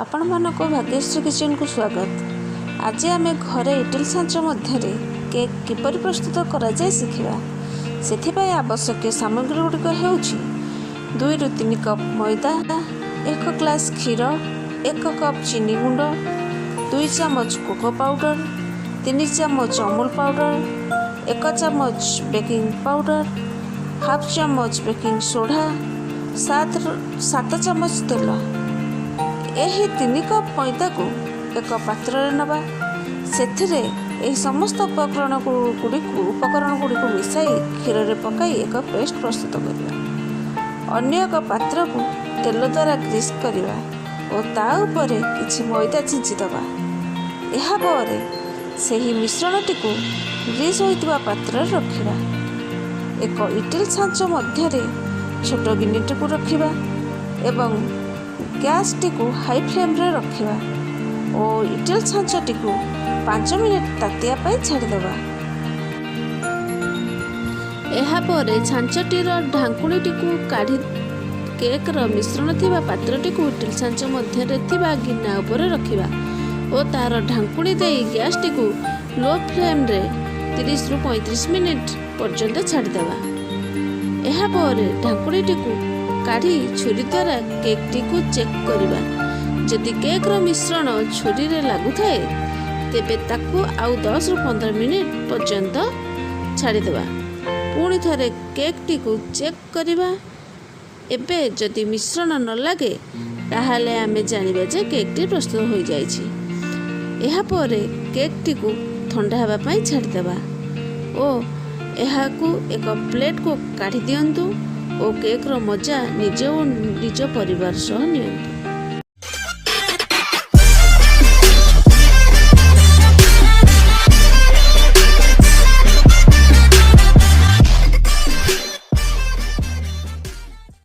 ଆପଣମାନଙ୍କୁ ଭାଗ୍ୟଶ୍ରୀ କିଚେନ୍କୁ ସ୍ୱାଗତ। ଆଜି ଆମେ ଘରେ ଇଟିଲି ଛାଞ୍ଚ ମଧ୍ୟରେ କେକ୍ କିପରି ପ୍ରସ୍ତୁତ କରାଯାଏ ଶିଖିବା। ସେଥିପାଇଁ ଆବଶ୍ୟକୀୟ ସାମଗ୍ରୀ ଗୁଡ଼ିକ ହେଉଛି 2ରୁ 3 କପ୍ ମଇଦା, 1 ଗ୍ଲାସ୍ କ୍ଷୀର, 1 କପ୍ ଚିନି ଗୁଣ୍ଡ, 2 ଚାମଚ କୋକୋ ପାଉଡ଼ର, 3 ଚାମଚ ଅମୁଲ ପାଉଡ଼ର, 1 ଚାମଚ ବେକିଂ ପାଉଡ଼ର, ହାଫ୍ ଚାମଚ ବେକିଂ ସୋଢ଼ା, 7 ଚାମଚ ତେଲ। ଏହି 3 କପ୍ ମଇଦାକୁ ଏକ ପାତ୍ରରେ ନେବା। ସେଥିରେ ଏହି ସମସ୍ତ ଉପକରଣ ଗୁଡ଼ିକୁ ମିଶାଇ କ୍ଷୀରରେ ପକାଇ ଏକ ପେଷ୍ଟ ପ୍ରସ୍ତୁତ କରିବା। ଅନ୍ୟ ଏକ ପାତ୍ରକୁ ତେଲ ଦ୍ୱାରା ଗ୍ରୀସ୍ କରିବା ଓ ତା ଉପରେ କିଛି ମଇଦା ଛିଞ୍ଚି ଦେବା। ଏହାପରେ ସେହି ମିଶ୍ରଣଟିକୁ ଗ୍ରୀସ୍ ହୋଇଥିବା ପାତ୍ରରେ ରଖିବା। ଏକ ଇଟିଲି ଛାଞ୍ଚ ମଧ୍ୟରେ ଛୋଟ ଗିନିଟିକୁ ରଖିବା ଏବଂ ଗ୍ୟାସ୍ଟିକୁ ହାଇ ଫ୍ଲେମ୍ରେ ରଖିବା ଓ ଇଟିଲି ଛାଞ୍ଚଟିକୁ 5 ମିନିଟ୍ ତାତିବା ପାଇଁ ଛାଡ଼ିଦେବା। ଏହାପରେ ଛାଞ୍ଚଟିର ଢାଙ୍କୁଣୀଟିକୁ କାଢ଼ି କେକ୍ର ମିଶ୍ରଣ ଥିବା ପାତ୍ରଟିକୁ ଇଟିଲି ଛାଞ୍ଚ ମଧ୍ୟରେ ଥିବା ଗିନା ଉପରେ ରଖିବା ଓ ତା'ର ଢାଙ୍କୁଣୀ ଦେଇ ଗ୍ୟାସ୍ଟିକୁ ଲୋ ଫ୍ଲେମ୍ରେ 30ରୁ 35 ମିନିଟ୍ ପର୍ଯ୍ୟନ୍ତ ଛାଡ଼ିଦେବା। ଏହାପରେ ଢାଙ୍କୁଣୀଟିକୁ କାଢ଼ି ଛୁରୀ ଦ୍ୱାରା କେକ୍ଟିକୁ ଚେକ୍ କରିବା। ଯଦି କେକ୍ର ମିଶ୍ରଣ ଛୁରୀରେ ଲାଗୁଥାଏ, ତେବେ ତାକୁ ଆଉ 10ରୁ 15 ମିନିଟ୍ ପର୍ଯ୍ୟନ୍ତ ଛାଡ଼ିଦେବା। ପୁଣି ଥରେ କେକ୍ଟିକୁ ଚେକ୍ କରିବା। ଏବେ ଯଦି ମିଶ୍ରଣ ନ ଲାଗେ, ତାହେଲେ ଆମେ ଜାଣିବା ଯେ କେକ୍ଟି ପ୍ରସ୍ତୁତ ହୋଇଯାଇଛି। ଏହାପରେ କେକ୍ଟିକୁ ଥଣ୍ଡା ହେବା ପାଇଁ ଛାଡ଼ିଦେବା ଓ ଏହାକୁ ଏକ ପ୍ଲେଟ୍କୁ କାଢ଼ି ଦିଅନ୍ତୁ ଓ କେକ୍ର ମଜା ନିଜେ ଓ ନିଜ ପରିବାର ସହ ନିଅନ୍ତୁ।